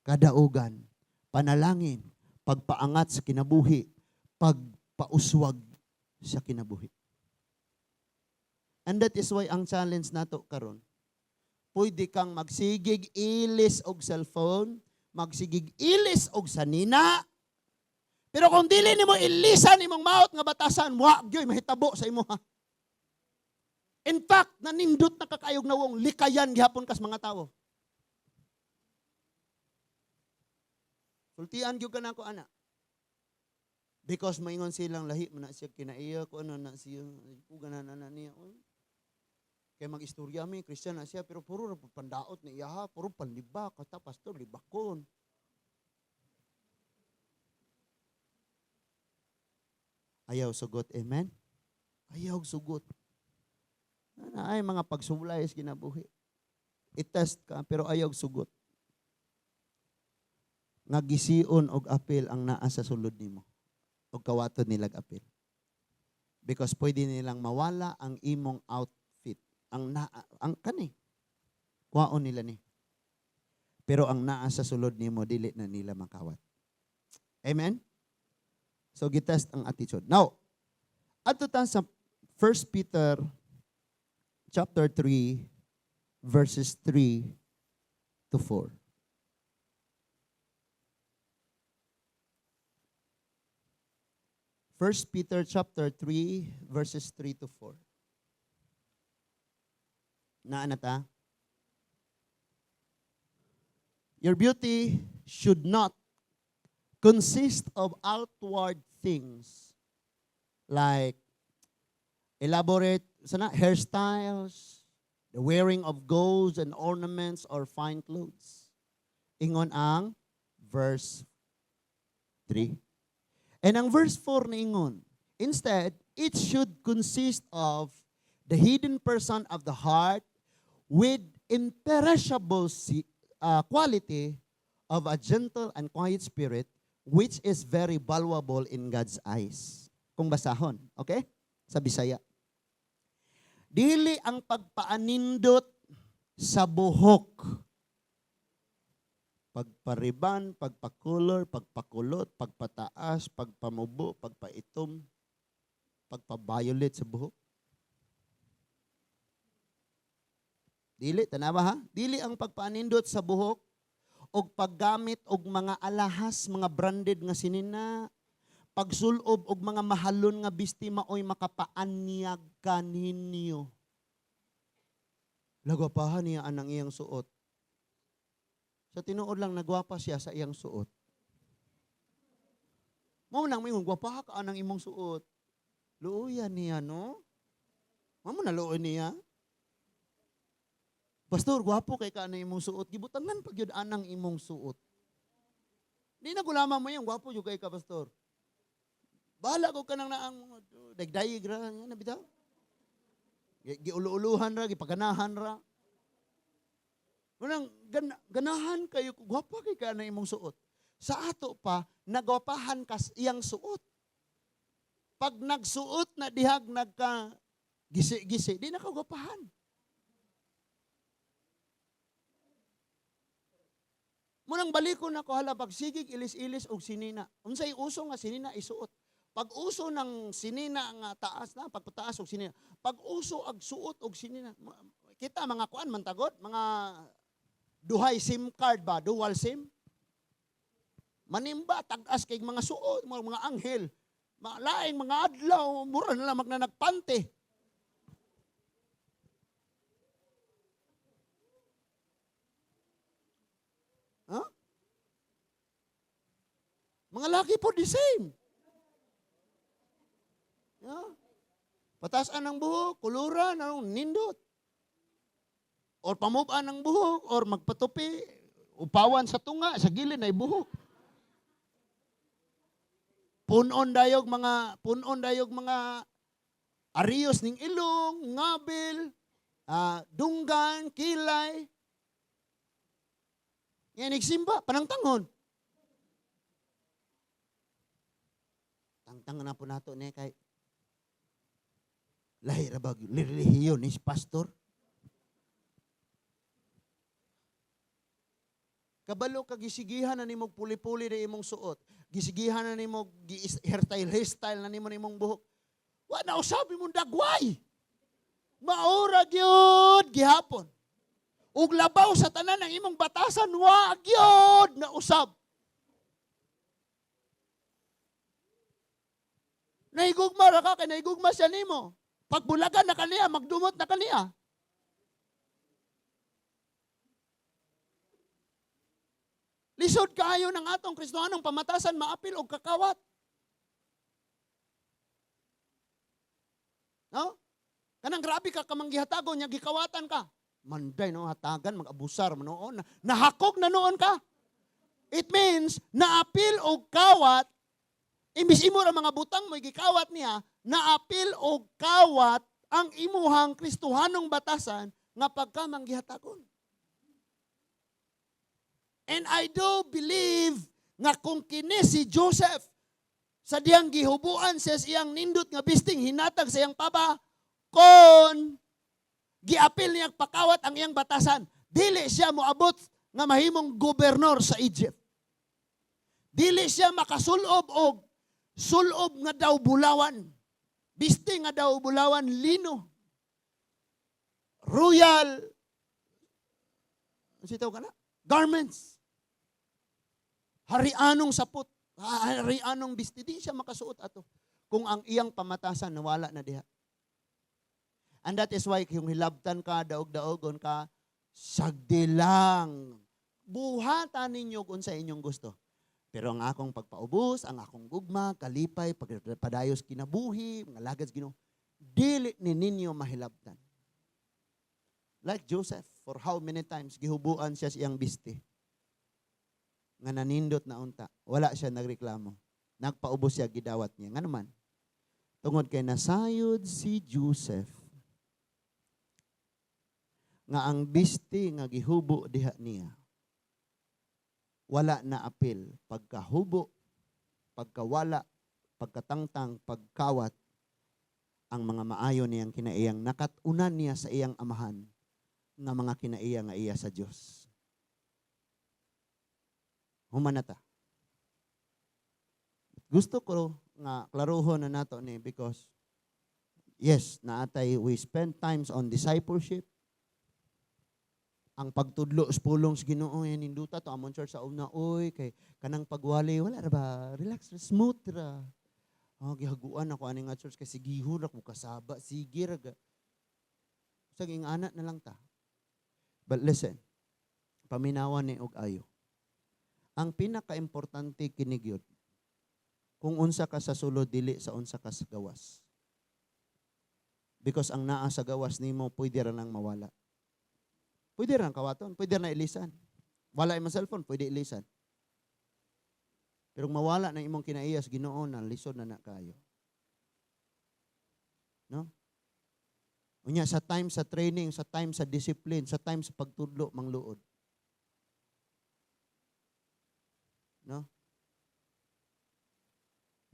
kadaugan, panalangin, pagpaangat sa kinabuhi, pagpauswag sa kinabuhi. And that is why ang challenge nato karon, pwede kang magsigig ilis og cellphone, magsigig ilis og sanina, pero kung dili nimo ilisan imong maot nga batasan, wa gyoy mahitabo sa imo ha. In fact, nanindot na kakayog nawong likayan gihapon kas mga tawo. Sultian gyud ka nako ana. Because maingon silang lahi man na siya kinaiya ko ano na siya ko ganahan na niya. Oy. Kay mag-istorya mi, Christian na siya, pero puro ra pud pandaot ni iyaha, puro panlibak, kata pastor libakon. Ayaw sugot, amen? Ayaw sugot. Ana ay mga pagsulay sa kinabuhi. I-test ka pero ayaw sugot. Nga gision og apil ang naa sa sulod nimo. Og kawaton nilag apil. Because pwede nilang mawala ang imong outfit. Ang naa, ang kani. Kuwaon nila ni. Pero ang naa sa sulod nimo dili na nila makawat. Amen? So gitest ang attitude. Now, adto ta sa 1 Peter chapter 3 verses 3 to 4. 1 Peter chapter 3 verses 3 to 4. Naa na ta? Your beauty should not consist of outward things like elaborate sana hairstyles, the wearing of golds and ornaments or fine clothes. Ingon ang verse 3. And ang verse 4 na ingon, instead, it should consist of the hidden person of the heart with imperishable quality of a gentle and quiet spirit, which is very valuable in God's eyes. Kung basahon, okay? Sa Bisaya. Dili ang pagpaanindot sa buhok. Pagpariban, pagpakulor, pagpakulot, pagpataas, pagpamubo, pagpaitom, pagpa-violet sa buhok. Dili, tanawa ha? Dili ang pagpaanindot sa buhok og paggamit og mga alahas, mga branded nga sinina, pagsulob og mga mahalon nga bisti maoy makapaanyag kaninyo. Lagwapahan niya anang iyang suot. Sa tinuod lang, nagwapa siya sa iyang suot. Mao nang mingon, gwapaha ka anang imong suot. Luoyan niya, no? Mao na luoy niya. Pastor, gwapo kay ka anang imong suot. Gibutangan pag yun anang imong suot. Di na gulama mo yan, gwapo yun kay ka, pastor. Bahala ko ka nang naang dagdayig ra, yan na bitaw. Giulu-uluhan ra, gipaganahan ra. Unang ganahan kayo, gwapa kay ka na imong suot. Sa ato pa, nagwapahan kas iyang suot. Pag nagsuot na dihag nagka gisi-gisi, di na kagwapahan. Munang balikon ako, hala, pagsigig ilis-ilis og sinina. Unsay uso nga sinina isuot? Pag uso ng sinina nga taas na, pagpataas og sinina. Pag uso ag suot og sinina. Kita mga kuan man tagod, mga duhay SIM card ba, dual SIM. Manimba tag-as kay mga suot, mga anghel. Laing mga adlaw, mura na lang magnanagpante. Huh? Mga laki po, the same. Yeah. Patasan ang buhok, kuluran, ang nindot. Or pamuban ang buhok, or magpatupi, upawan sa tunga, sa gilid ay buhok. Punon dayog mga ariyos ning ilong, ngabil, dunggan, kilay. Ngayon, nagsimba, panangtangon. Tangtang na po nato ni kay lahi ra ba relihiyon ni pastor. Kabalo ka gisigihan na nimog puli-puli na imong suot. Gisigihan na nimog hairstyle, hairstyle na nimo imong buhok. Wa na usabi mong dagway. Maura gyud gihapon. Ug labaw sa tanan ang imong batasan, wa gyud na usab. Nahigugma ra ka kay nahigugma siya nimo. Pagbulagan na kaniya, magdumot na kaniya. Lisod kaayo ng atong Kristohanong pamatasan maapil og kakawat. No? Kanang grabe ka kamanggihatagon nya gikawatan ka. Manday no hatagan mag-abusar man noon. Nahakog na noon ka. It means naapil og kawat imbis imo ra mga butang mo gikawat niya, naapil og kawat ang imuhang Kristohanong batasan nga pagka manggihatagon. And I do believe nga kung kini si Joseph sa diyang gihubuan siya sa iyang nindot nga bisting hinatag sa iyang papa, kon giapil niya pakawat ang iyang batasan, dili siya moabot nga mahimong gobernador sa Egypt. Dili siya makasulob og sulob nga daw bulawan. Bisti nga daw bulawan lino. Royal ano tawag ka na? Garments. Harianong sapot. Harianong bisti. Di siya makasuot ato. Kung ang iyang pamatasan nawala na diha. And that is why kung hilabtan ka, daog-daogon ka, sagdi lang. Buhatan ninyo kung sa inyong gusto. Pero ang akong pagpaubos, ang akong gugma, kalipay, pagpadayos kinabuhi, mga lagad Ginoo, dili ni ninyo mahilabtan. Like Joseph, for how many times gihubuan siya sa iyang bisti. Nga nanindot na unta, wala siya nagreklamo. Nagpaubos siya, gidawat niya. Nga naman, tungod kay nasayod si Joseph, nga ang bisti nga gihubo diha niya, wala na apil. Pagkahubo, pagkawala, pagkatangtang, pagkawat, ang mga maayo niyang kinaiyang nakatunan niya sa iyang amahan nga mga kinaiya nga iya sa Dios. Human na ta. Gusto ko nga klaruhon na nato ni because yes, naatay we spend times on discipleship. Ang pagtudlo sa pulong sa Ginoo yan ninduta to amon church sa una, oy kay kanang pagwali wala ra ba, relax ra, smooth ra. Oh, gihaguan ako ani nga church kay sigihon ra ko kasaba, sige ra ga. Sa ingana na lang ta. But listen, paminawan ni og ayo. Ang pinakaimportante kini gyud kung unsa ka sa sulod dili sa unsa ka sa gawas. Because ang naa sa gawas nimo pwede ra nang mawala. Pwede ra nang kawaton, pwede ra na ilisan. Wala imong cellphone, pwede ilisan. Pero kung mawala na imong kinaiyas Ginoo na lisod na na kayo. No? Unya sa time sa training, sa time sa discipline, sa time sa pagtudlo mangluod. No?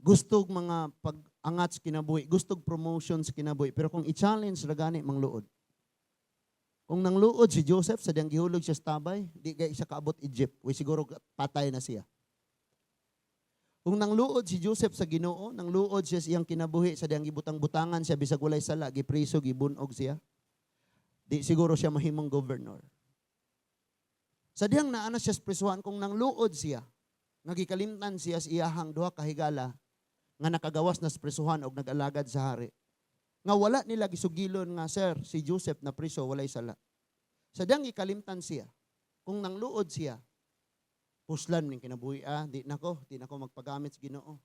Gustog mga pag-angat sa kinabuhi, gustog promotion sa kinabuhi, pero kung i-challenge ra gani mangluod. Kung nangluod si Joseph sa diyang gihulog siya sa tabay, di kay siya kaabot Egypt. Uy, siguro patay na siya. Kung nangluod si Joseph sa Ginoo, nangluod siya sa iyang kinabuhi sa diyang gibutang-butangan siya bisag walay sala, gipriso, gibunog siya. Di siguro siya mahimong governor. Sa diyang naa na siya sa prisuhan, kung nangluod siya, nga gikalimtan siya sa iyahang duha ka higala, nga nakagawas na sa prisuhan og nag-alagad sa hari. Nga wala nila gisugilon nga, "Sir, si Joseph na priso, walay sala." Sa diyang gikalimtan siya, kung nangluod siya, puslan ning kinabuhi ah, di na ko magpagamit sa Ginoo.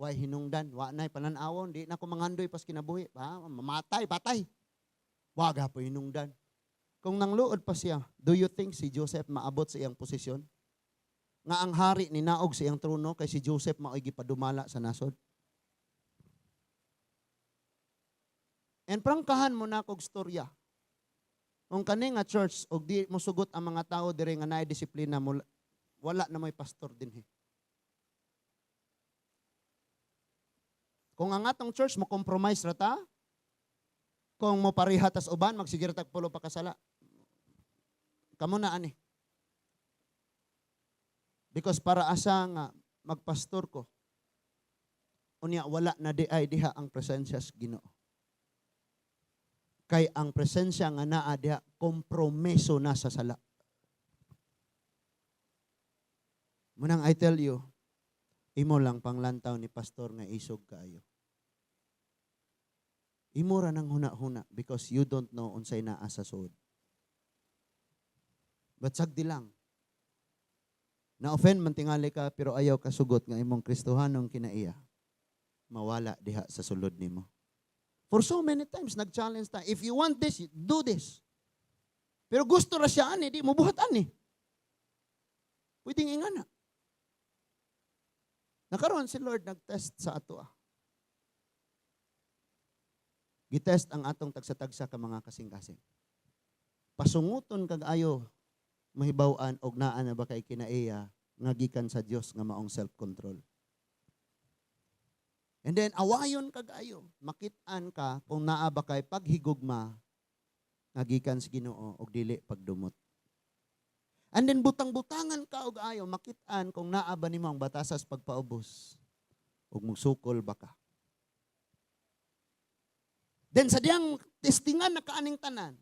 Way hinungdan, wa nay panan-awon, di na ko manghandoy pas kinabuhi. Pa, mamatay, patay. Wa po hinungdan. Kung nangluod pa siya, do you think si Joseph maabot sa iyang posisyon? Nga ang hari ninaog sa iyang trono kay si Joseph mao'y gipadumala sa nasod? And prangkahan mo na kog storya. Kung kani nga church og di mo sugot ang mga tao diri nga naay disiplina mo, wala na mo'y pastor dinhi. Kung ang atong church mo compromise ra ta, kung mo pareha tas uban magsigir tag pulo pa kasala. Kamo na ani. Because para asa nga magpastor ko, unya wala na di ay diha ang presensya sa Ginoo. Kay ang presensya nga naa diha kompromiso na sa sala. Munang I tell you, imo lang panglantaw ni pastor nga isog kaayo. Imo ra nang huna-huna because you don't know unsay naa sa suod. But sagdi lang. Na-offend man tingali ka pero ayaw ka sugot nga imong Kristohanong kinaiya. Mawala diha sa sulod nimo. For so many times, nag-challenge ta. If you want this, do this. Pero gusto ra siya ani, di mo buhat ani. Pwedeng ingana. Nakaroon si Lord nag-test sa ato ah. Gitest ang atong tagsa-tagsa ka mga kasing-kasing. Pasunguton kag ayo mahibaw-an og naa na ba kay kinaiya nga gikan sa Dios nga maong self-control. And then awayon kag ayo, makit-an ka kung naa ba kay paghigugma nga gikan sa Ginoo og dili pagdumot. And then butang-butangan ka og ayo, makit-an kung naa ba nimo ang batasas pagpaubos ug mugsukol ba ka. Then sa diyang testingan na kaaning tanan,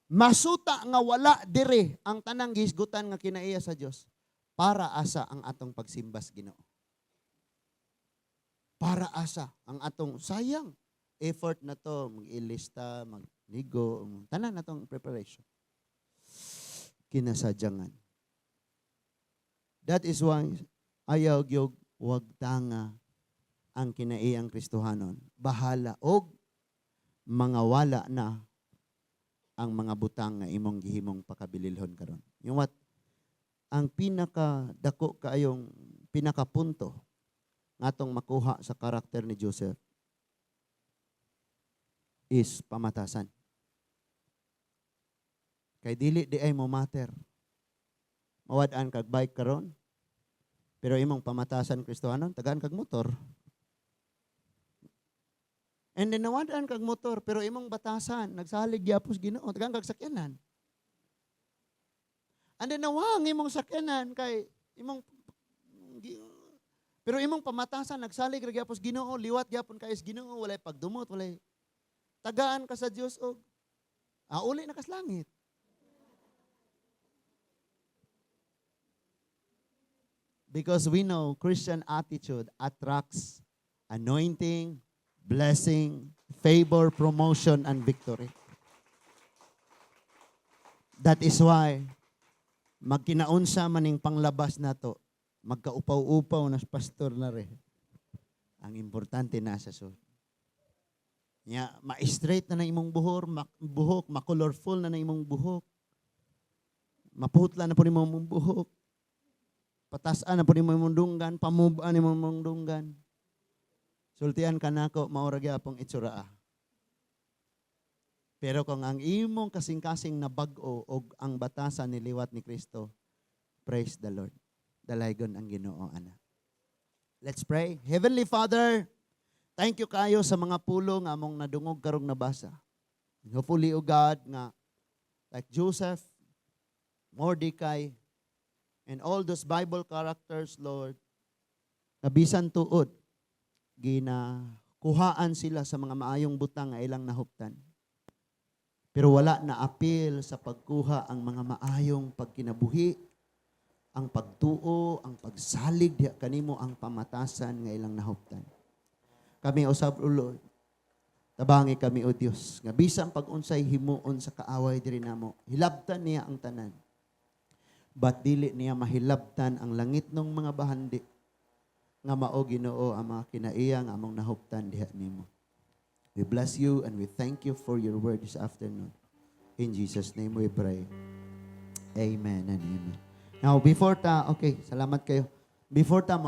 masuta nga wala dire ang tanang gihisgutan nga kinaiya sa Dios, para asa ang atong pagsimbas Ginoo? Para asa ang atong sayang effort na to, mag-ilista, magligo, tanan na tong preparation? Kinasadyangan. That is why ayaw gyud wag tanga ang kinaiyang Kristohanon. Bahala og mga wala na ang mga butang nga imong gihimong pakabililhon karon. Yung what? Ang pinaka dako kaayong pinakapunto ngatong makuha sa karakter ni Joseph is pamatasan. Kay dili di ay mo matter. Mawad-an kag bike karon, pero imong pamatasan Kristohanon, tagaan kag motor. And then nawad-an kag motor, pero imong batasan, nagsalig gyapos Ginoo, tagaan kag sakyanan. And then nawang imong sakyanan kay imong pero imong pamatasan nagsalig ra gyapos Ginoo, liwat gyapon kay Ginoo, walay pagdumot, walay tagaan ka sa Dios og uli na kas langit. Because we know Christian attitude attracts anointing, blessing, favor, promotion, and victory. That is why magkinaunsa maning panglabas nato, magkaupaw-upaw na pastor na rin. Ang importante nasa sulod. Nya, ma-straight na na imong buhok, ma-colorful na na imong buhok. Maputla na po nimo imong buhok. Patasan na po nimo imong dunggan, pamubaan nimo imong dunggan. Sultian ka nako, maura gyapong itsura. Pero kung ang imong kasing-kasing na bag-o og ang batasan niliwat ni Kristo, praise the Lord. Dalaygon ang Ginoo ana. Let's pray. Heavenly Father, thank you kayo sa mga pulong among nadungog karong nabasa. And hopefully, O God, nga like Joseph, Mordecai, and all those Bible characters, Lord, nga bisan tuod, ginakuhaan sila sa mga maayong butang nga ilang nahuptan. Pero wala na apil sa pagkuha ang mga maayong pagkinabuhi, ang pagtuo, ang pagsalig diha kanimo, ang pamatasan nga ilang nahuptan. Kami usab, O Lord, tabangi kami, O Dios, nga bisan pag unsay himuon sa kaaway diri namo, hilabtan niya ang tanan. But dili niya mahilabtan ang langitnong mga bahandi nga mao, Ginoo, ang mga kinaiya nga among nahuptan diha nimo. We bless you and we thank you for your word this afternoon. In Jesus' name we pray. Amen and amen. Now, before ta, okay, salamat kayo. Before ta